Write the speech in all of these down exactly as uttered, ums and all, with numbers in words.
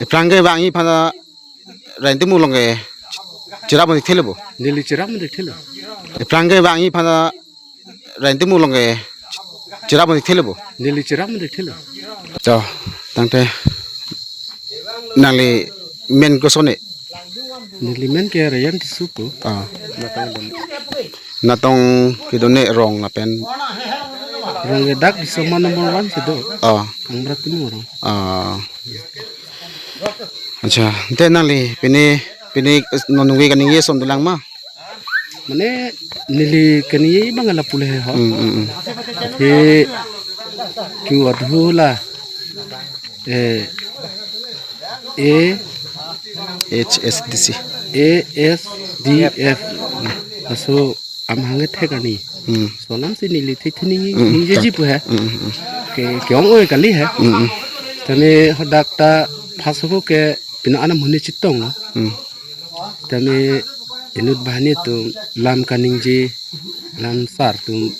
Aphrang ke vangji aphan Rengtimung along ke cherap mo thelo bo. Neli cherap mo thelo. Aphrang ke vangji aphan Rengtimung along ke cherap mo thelo bo. Neli cherap mo thelo. To, tangte nangli men koson ne? Neli men ke Rayan Tisso pu. Ah. Natong kedo ne rong lapen? Rong ke dak Disomar number one si do. Ah. Kangbra Timung rong. Ah. Acha, te nangli pini, pini non nungve kaningje ason dolang ma? Mane neli kaningje abang lapu le ho. Hmm, hmm, hmm. Athe Q adhu la, eh, A H S D C. A S D F. Laso amahang ke thek ani. Hmm. Laso alam si neli thek thini ni, hmm, ningjeji pu he. Hmm, hmm, hmm. Ke, ke-ong oi kali he. Hmm, hmm. Tame hadak ta phas ho ke pina anam huni chetong lo. Hmm. Tame inut banghini atum lam kaningje, lam sar atum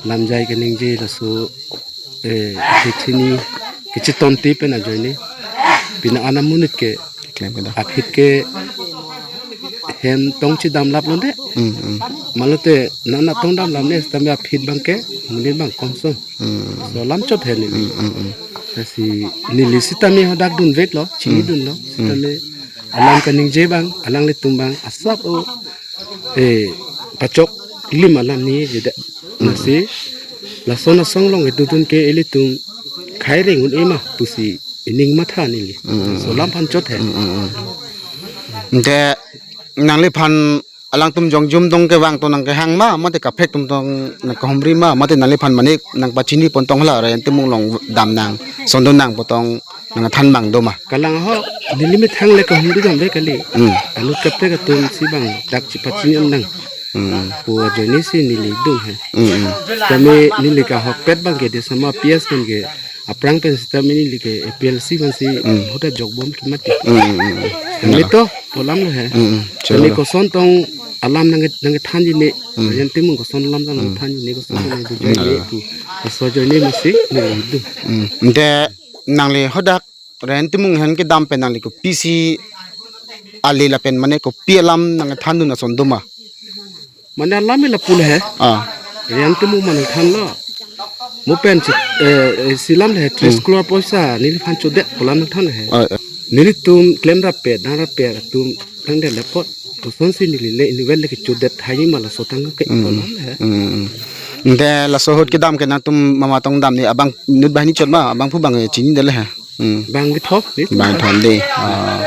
lam jai kaningje laso, eh, thek thini kechetong ti pen ajoine. Pina anam monit ke keklem kedo. Aphi ke hem tong chedam lap londe. Hmm, hmm. Malote nana tong dam lam ne sitame aphi abang ke monit abang komson. Hmm. Laso alam chot he neli. Hmm, hmm, hmm. Lasi neli sitame hadak dunvek lo, chini, hmm, dun lo. Hmm. Sitame alam kaningje abang, alanglitum abang asap o, eh, pachok lim alam ningjedet. Hmm. Lasi lason asong along kedodun ke ilitum khai reng un-e ma pusi ining matha neli. Hmm. Laso alam aphan chot he. Hmm, hmm, hmm. Te nangliphan alangtum jongjum tong kevang tong nangkehang ma, mate kaprek atum tong nangkehumri ma, mate nangliphan mane nangpachini pon tong hala Rengtimung along dam nang, son dun nang pu tong nangthan abang do ma? Kalang ho, neli methang le kehumri damde kali. Hmm. Inut kaprek atum si abang dak chepachini nang. Hmm. Pu ajoine si neli dun he. Hmm, hmm. Tame neli kahokpet abang ke Disomar P S pen ke aphrang pen sitame neli ke A P L C aphan si, hmm, huta jokbom kemat. Hmm, hmm, hmm. Tame to pu alam lo he. Hmm, hmm. Tame choro. Koson tong alam nang, nangthanji ne. Hmm. Rengtimung koson alam nang, hmm, thanji ne, koson, hmm, nang dujai ne, hmm, pu. Laso ajoine masi neli dun. Hmm. Te nangli hadak Rengtimung ahin kedam pen nangli kopisi ale lapen mane kopi alam nangthan dun ason do ma? Mane alam ila pu le he. Ah. Rengtimung mane than lo. Mo pen chit, eh, eh, isi alam le he, tris, hmm, klor poisa neliphan chodet pu alam than le he. Ah, ah. Nelitum klemrap pe, dangrap pe atum tangdet le apot. Kosonsi neli le, neli vel le kechodet hai ma laso tang ke, hmm, pu alam le he. Hmm, hmm. Te laso ahut kedam ke nangtum mama tong dam ne abang inut banghini chot ma, abangphu abang, eh, chinidetlo he. Hmm. Bang kethok, eh. Bang thom de. Ah.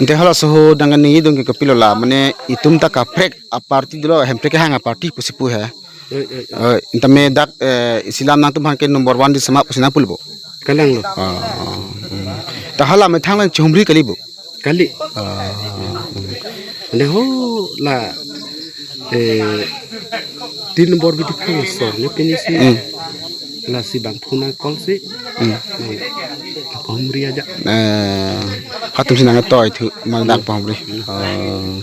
Te halaso ahut nangkaningje dun ke kopilo la, mane itum ta kaprek aparty dolo, Hemprek kehang aparty pusi pu he. Oi, oi, oi. Oi, tame dak, eh, isi alam nangtumphan ke number one Disomar pusi nangpu lo bo. Kalang lo. Ah, hmm. Ta hala methang nangchehumri kali bo. Kali. Ah, hmm. Ne ho la, eh, tin number bidi phang so, ne pini si. Hmm. Lasi bangphu nang call si. Hmm. Nang humri aja. Eh, hatum si nangtoi thu, ma dak, hmm, pahumri. Hmm. Ah.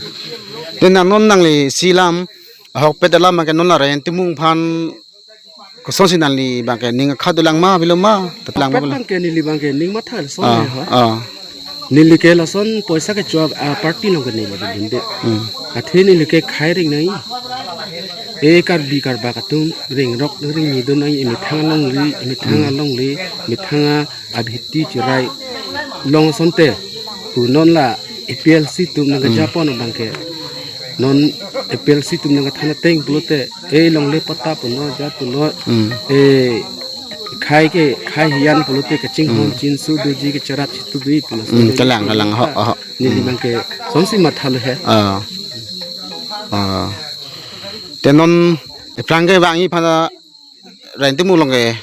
Te nang non nangli isi alam, ahokpet alam ke non la Rengtimung aphan kosonsi nangli abang ke ning akha dolang ma, avelo ma, ta dolang ma, ahokpet avelo? Abang ke neli abang ke ning matha lason, ah, he ho. Ah. Neli ke lason poisa kecho aparty along ke neli dun de. Hmm. Athe neli ke khai reng nangji. E Karbi Karbak atum ringrok ringnidun nangji, emethang alongle, emethang, hmm, alongle, emethang abhiti cherai long asonte. Pu non la A P L C atum nang, hmm, kejapon abang ke. Non A P L C atum nangkethan ateng pulote, eh, longle patta punon, jat punon, hmm, eh, khai ke, khai hijan pulote kachinghon, hmm, chinsu doji, kecherap chitu doji pulo. Hmm, so kalang, kalang, ho, ho. Neli, hmm, abang ke kosonsi matha lo he. Ah. Ah. Te non aphrang kevangji aphan Rengtimung along ke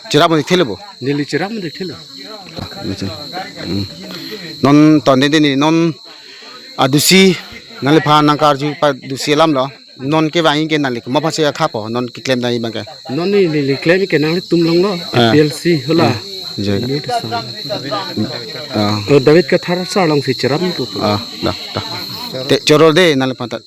cherap mo thelo bo? Neli cherap mo thelo. Hmm. Non ton de de ni non adusi nangliphan nangkarju padusi alam lo. Non kevangji ke nangli komat aphansi akha po, non keklem damji abang ke? Non ne neli klem ke nanglitum along lo. Ah. A P L C hala. Hmm. Jai. Mo te sang. Ah. Oh, David Kathar sar alongsi cherap mo pu. Ah, da, da. Te choro de nangliphan ta.